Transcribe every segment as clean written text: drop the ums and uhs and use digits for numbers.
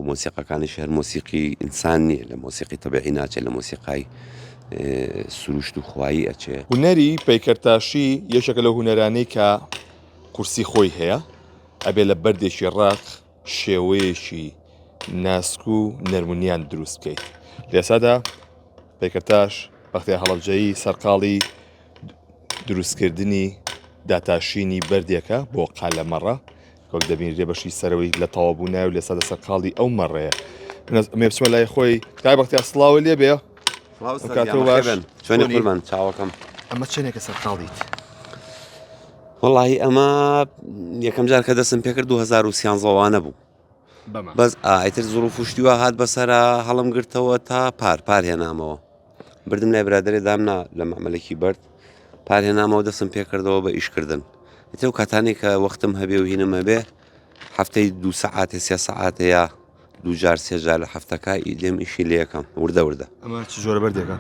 مۆسیقاکانیش هەر مۆسیقی ئینسان نییە لە مۆسیقی تەبیعی ناچێت لە مۆسیقای سروشت و خوایی ئەچێ. هونەری پەیکەرتاشی یەکێکە لەو هونەرانەی کە قورسی خۆی هەیە، ئەبێ لە بەردێکی ڕەق شێوەیەکی ناسک و نەرمونیان دروست بکەیت. لە ئێستادا پەیکەرتاش بەختیار هەڵەبجەیی سەرقاڵی دروستکردنی داتاشینی بەردێکە بۆ قالەمەڕە وەک دەبینرێ بەشی سەرەوەی لە تەواو ناوی لە سەدە سەرقاڵی ئەو مەڕەیە ئەمێ بچمە لای خۆی کای بەختیار سڵاوە لێ بێ چۆنی قوربان چاوەکەم ئەمە چەندێکە سەرقاڵیت وەڵی ئەمە یەکەم جار کە دەستم پێکرد 2013 وانە بوو بەس ئایتر زڕوف و شتی وا هات بەسەرا هەڵم گرتەوە تا پار پار هێنامەوە بردم لای برادێ دامنا لە مەعملێکی بەرد پار هێنامەوە دەستم پێکردەوە بە ئیشکردن ئیتر و کاتانێک کە وەختم هەبێ و هینم هەبێ هەفتەی دو سەعاتێ سێ سەعاتێ یا دوو جار سێ جار لە هەفتەکە لێم ئیشی لەکەم وردە وردە ئەمە چ جۆرە بەردێکە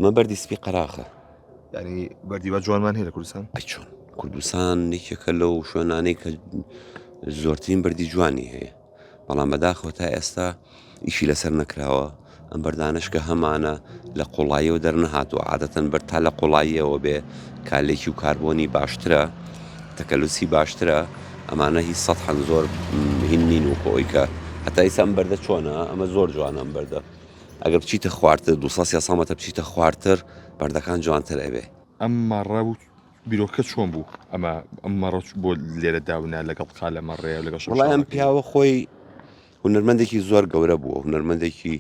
مە بەردی سپی قەراخە ینی بەردی بە جوانمان هەیە لە کوردستان ئەی چۆن کوردستان یەکێکە لەو شوێنانەی کە زۆرترین بەردی جوانی هەیە بەڵام بەداخەوە تا ئێستا ئیشی لەسەر نەکراوە ئەم بەردانش کە هەمانە لە قوڵاییەوە دەرنەهاتووە عادەتەن بەر تا لە قوڵاییەوە بێ کالێکی و کاربۆنی باشترە تەکەلوسی باشترە ئەمانە هی سەحەن زۆر هین نین و خۆی کە هەتا ئیسا ئەم بەردە چۆنە ئەمە زۆر جوانە ئەم بەردە ئەگەر بچیتە خوارتر 200 300 مەتر بچیتە خوارتر بەردەکان جوانتر ئەبێ. ئەم مەڕە و بیرۆکە چۆن بوو ئەمە ئەم مەڕە بۆ لێرە داونا لەگەڵ قالە مەڕەیە لەگەڵ وەڵای ئەم پیاوە خۆی هونەرمەندێکی زۆر گەورە بووە هونەرمەندێکی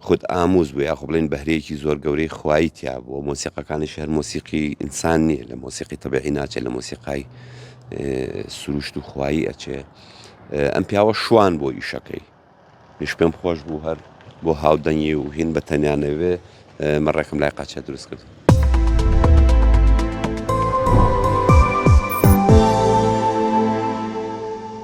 خود ئاموز بوو یاخۆ بڵێن بەهرەیەکی زۆر گەورەی خوایی تیا بووە مۆسیقاکانیش هەر مۆسیقی ئینسان نییە لە مۆسیقی تەبیعی ناچێت لە مۆسیقای سروشت و خوایی ئەچێ ئەم پیاوە شوان بۆ ئیشەکەی منیش پێم خۆش بوو هەر بۆ هاودەنگی و هین بە تەنیا نەبێ مەڕێکم لای قاچە دروست کرد.